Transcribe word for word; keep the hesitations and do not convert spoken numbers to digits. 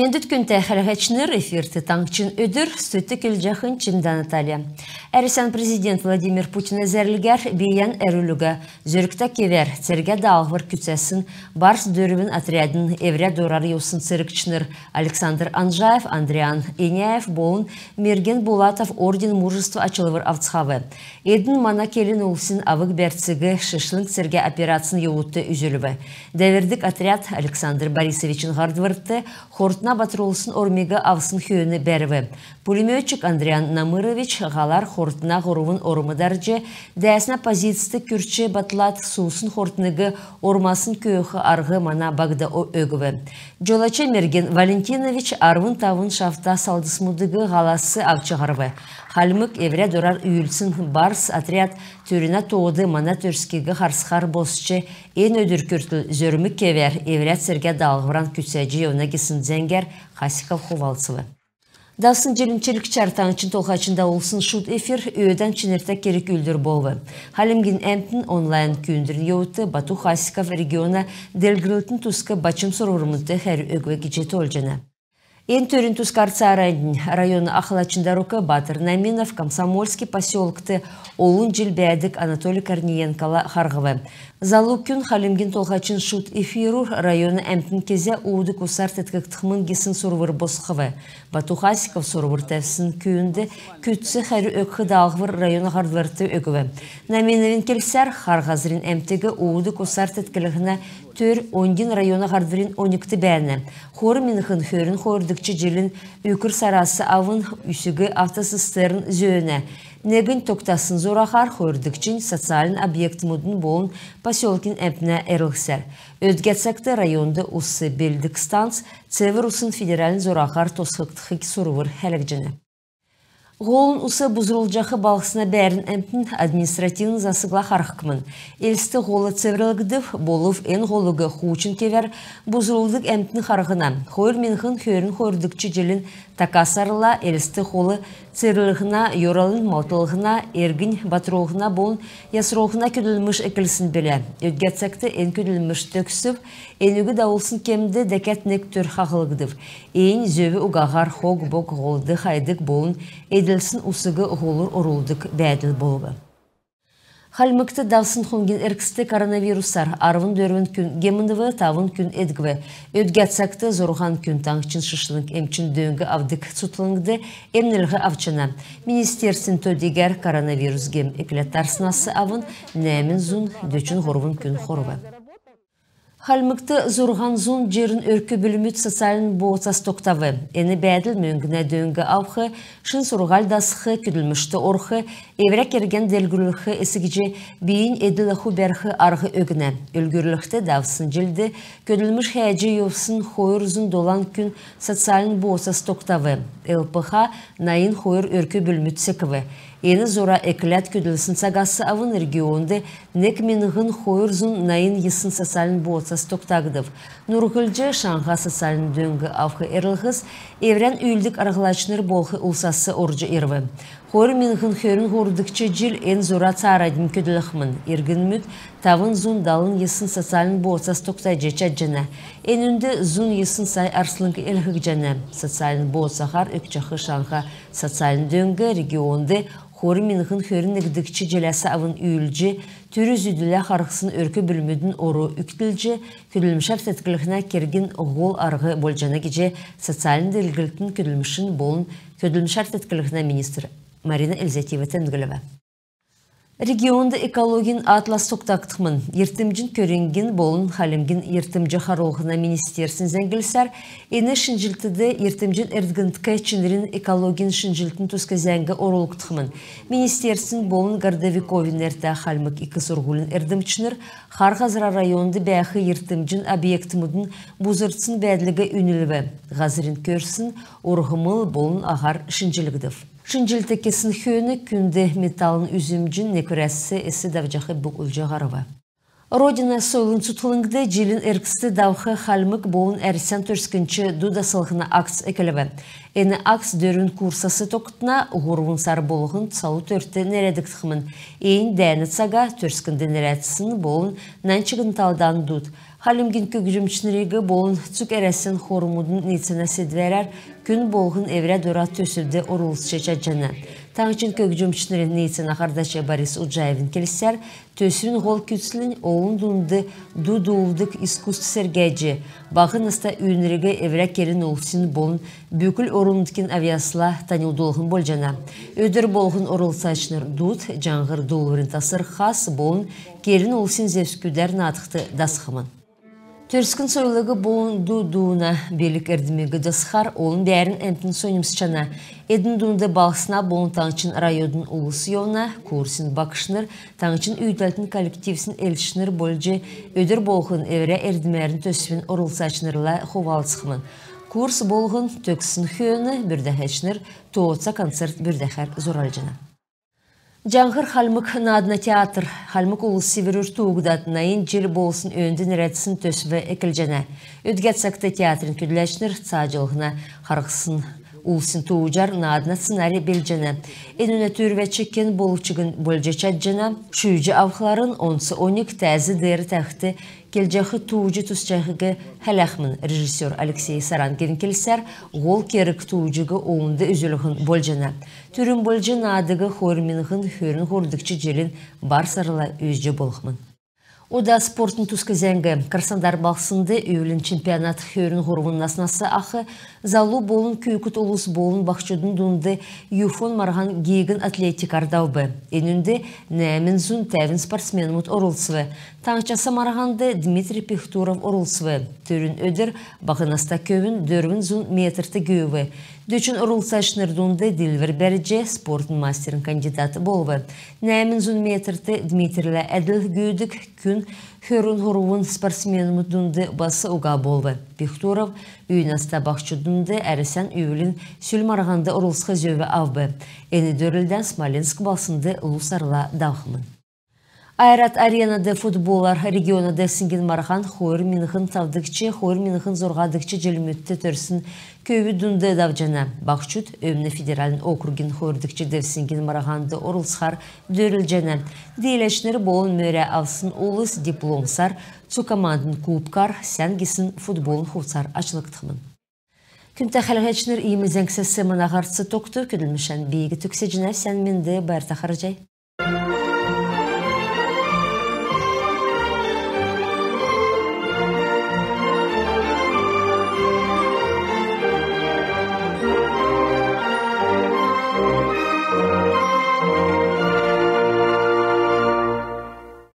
Эндүт, күндтә хәләһәчнр! Эфирт «Таңһчин өдр», студьд келҗәхнь Чимдә Наталья. Әрәсән президент Владимир Путина зәрлгәр бийән әрвллго, зөргтә кевәр цергә даалһвр күцәсн «Барс» дөрвн отрядин эврә дурар йовсн цергчнр Александр Анжаев, Андриан Эняев болн Мерген Булатов орден Мужества ачлвр авцхав. Эдн мана келн улсин авг-бәрциг шишлң цергә операцин йовудт үзүлв. Дәврдг отряд Александр Борисовичин һардврт Хортна батрулсн ормиг авсн хөөн бәрв. Пулемётчик Андриан Намырович һалар Хортна һурвн орм дарҗ, дәәснә позицд күрч батлад, суусн Хортниг ормасн күүх арһ мана багд өгв. Җолач Мерген Валентинович арвн тавн шавта салдсмудыг һалас авч һарв. Хальмг эврә дурар үүлдсн «Барс» отряд түрүнә тоод мана Төрскиг харсхар босч, эн өдр күртл зөрмг кевәр эврә цергә даалһвран күцәҗ йовна гисн зәңгәр Хасиков хувалцв. Давсн җилин чилгчәр таңһчин Толһачин давулсн шуд эфир өөдән чинртә керг-үүлдвр болв. Хальмгин әмтн онлайн күүндврин йовудт Бату Хасиков региона делгрлтин туск бачм сурврмудт хәрү өгв гиҗ тоолҗана. Эн төрин тускар цааранднь. Района ахлачин дарук Батр Наминов Комсомольский поселкд олн җил бәәдг Анатолий Корниенкола харһв. Залу күн Хальмгин Толһачин шуд эфирүр района әмтн кезә уудг усар теткгдхмн гисн сурвр босхв. Бату Хасиков сурвр тәвсн күүнд күцц хәрү өгх даалһвр района һардврт өгв. Наминовин келсәр, Хар һазрин әмтиг уудг усар тетклһнә төр оньдин района һардврин оньгт бәәнә. Хойр миңһн хөрн хойрдгч җилин үкр сарас авн үсг автоцистерн зөөнә. Негнь тогтасн зураһар, хойрдгчнь социальн объектмудын болн поселкин әмтнә эрлһсәр. Өдгә цагт районд ус белддг станц «Цевр усн» федеральн зураһар тосхгдхиг сурвр хәләгдҗәнә. Һолын ус бузрулҗах балһсна бәәрн әмтн административн засгла харһхмн. Элст һол цеврлгдв, болв эн һолыг хуучн кевәр бузрулдг әмтн харһна. Хойр миңһн хөрн хойрдгч җилин така сарла Элст һол цеврллһнә, йоралын малтлһна, эргнь батрулһна болн ясрулһна көдлмш эклсн билә. Өдгә цагт эн көдлмш төгсв. Энүг давулсн кемд дәкәд нег төр хаһлгдв. Эннь зөв угаһар хог-бог һолд хайдг болн эдлсн усиг һолур орулдг бәәдл болв. Хальмгт давсн хонгин эргцд коронавирусар арвн дөрвн күн гемнв, тавн күн эдгв. Өдгә цагт зурһан күн таңһчин шишлң эмчин дөң авдг цутхлңд эмнлһ авчана. Министерствин то-дигәр коронавирус гем экләд тарснас авн нәәмн зун дөчн һурвн күн хорв. Хальмгт зурһан зун җирн өрк-бүлмүд социальн бооцас тогтав. Эн бәәдл мөңгнә дөң авх, шин сурһуль дасх, көдлмшт орх, эврә кергән делгрүлх эс гиҗ бийиннь эдл-аху бәрх арһ өгнә. Үлгүрлхд, давсн җилд көдлмш хәәҗ йовсн хойр зун долан күн социальн бооцас тогтав. ЛПХ найн хойр өрк-бүлмүд секв. Эн зура экләд көдлсн цагас авн регионд нег миңһн хойр зун найн йисн социальн бооцас тогтагдв. Нурһлҗ шаңһа социальн дөң авх эрлһс эврән үүлддг арһлачнр болх улсас орҗ ирв. Хойр миңһн хөрн һурвдгч җил эн зура цааранднь көдлхмн. Иргнмүд тавн зун далн йисн социальн бооцас тогтаҗ чадҗана. Энүнд зун йисн сай арслң элггдҗәнә. Социальн бооцаһар өгчәх шаңһа социальн дөң регионд хойр миңһн хөрн негдгч җиләс авн үүлдҗ, түрү-зүдүлә харһсн өрк-бүлмүдин ору үгтүлҗ, көдлмшәр тетклһнә кергин һол арһ болҗана гиҗ социальн делгрлтин, көдлмшин болн көдлмшәр тетклһнә министр Марина Эльзятиева темдглв. Регионд экологин атлас тогтагдхмн. Йиртмҗин көрңгин болн Хальмгин йиртмҗ харулһна министерствин зәңглсәр, эн шинҗллтд йиртмҗин эргндк чинрин экологин шинҗллтин туск зәңг орулгдхмн. Министерствин болн Городовиковин нертә Хальмг ик сурһулин эрдмчнр Хар Һазра районд бәәх йиртмҗин объектмудын бузрдсн бәәдлиг үнлв. Һазрин көрсн, урһмл болн аһар шинҗлгдв. Шинҗллт кесн хөөн күнд металлын үзмҗин некврәс эс давҗах бокулҗ һарв. «Родина» сойлын цутхлңд җилин эргцд давх Хальмг болн Әрәсән төрскнч ду даслһна акц эклв. Эн акц дөрвн курсас тогтна, һурвн сар болһн цалу төрт нерәдгдхмн. Эннь дәәнә цага, төрскнд нерәдсн болн нань чигн талдан дуд. Хальмгин көгҗмчнриг болн цуг Әрәсән хормудын ниицәнә седвәрәр күн болһн эврә дурар төсвд орлцҗ чадҗана. Таңһчин көгҗмчнрин ниицәнә һардач Борис Уджаевин келсәр, төсвин һол күцлнь олн дунд ду дуулдг искусств сергәҗ, баһ наста үйнриг эврә келн улсин болн бүкл орн-нутгин авъясла таньлдулһн болҗана. Өдр болһн орлцачнр дуд, «Җаңһр» дуулврин тасрхас болн келн улсин зевсгүдәр наадхд дасхмн. Төрскн сойлыг болн ду-дууна билг-эрдмиг дасхар олн бәәрн әмтн соньмсҗана. Эдн дунд балһсна болн таңһчин райодын улс йовна. Курсин багшнр таңһчин үүдәлтин коллективсин элчнр болҗ, өдр болһн эврә эрдмәрн төсвин орлцачнрла хувалцхмн. Курс болһн төгссн хөөн бүрдәһәчнр тооца концерт бүрдәхәр зуралҗана. «Җаңһр» хальмг наадна театр хальмг улс Сиврүр туугдад найн җил болсн өөнд нерәдсн төсв эклҗәнә. Өдгә цагт театрин көдләчнр цааҗллһна харһсн улсин тууҗар наадна сценари белдҗәнә. Энүнә түүрвәч кен болв чигн болҗ чадҗана. Шүүҗ авхларн онц оньг тәәз деер тәвхд келҗәх тууҗ тусчаһиг хәләхмн. Режиссер Алексей Сарангин келсәр, һол керг тууҗиг олнд үзүллһн болҗана. Түрүн болҗ наадыг хойр миңһн хөрн һурвдгч җилин бар сарла үзҗ болхмн. Ода спортын туск зәңг. Краснодар балһснд үвлин чемпионат хөрн һурвн наснас ах залу болн күүкд улс болн баһчудын дунд ЮФО-н марһан гиигн атлетикар давв. Энүнд нәәмн зун тәвн спортсменмүд орлцв. Таңһчас марһанд Дмитрий Пихтуров орлцв. Түрүн өдр баһ наста көвүн дөрвн зун метрт гүүв. Дөчн орлцачнр дунд диилвр бәрҗ, спортын мастерин кандидат болв. Нәәмн зун метрт Дмитрилә әдл гүүдг күн хөрн һурвн спортсменмүд дунд бас уга болв. Пихтуров үй наста баһчудын дунд Әрәсән үвлин сүл марһанд орлцх зөв авв. Эн дөрлдән Смоленск балһснд лу сарла давхмн. «Ойрат Аренад» футболар региона девсңгин марһан хойр миңһн тавдгч, хойр миңһн зурһадгч җилмүдт төрсн көвүд дунд давҗана. Баһчуд Өмн федеральн округин хойрдгч девсңгин марһанд орлцхар дөрлдҗәнә. Дииләчнр болн мөрә авсн улс дипломсар, цуг командын кубкар, сән гисн футболын хувцар ачлгдхмн. Күндтә хәләһәчнр, иим зәңгсәс мана һарц тогтв. Көдлмшән би төгсәҗәнәв. Сән менд, байрта харһий.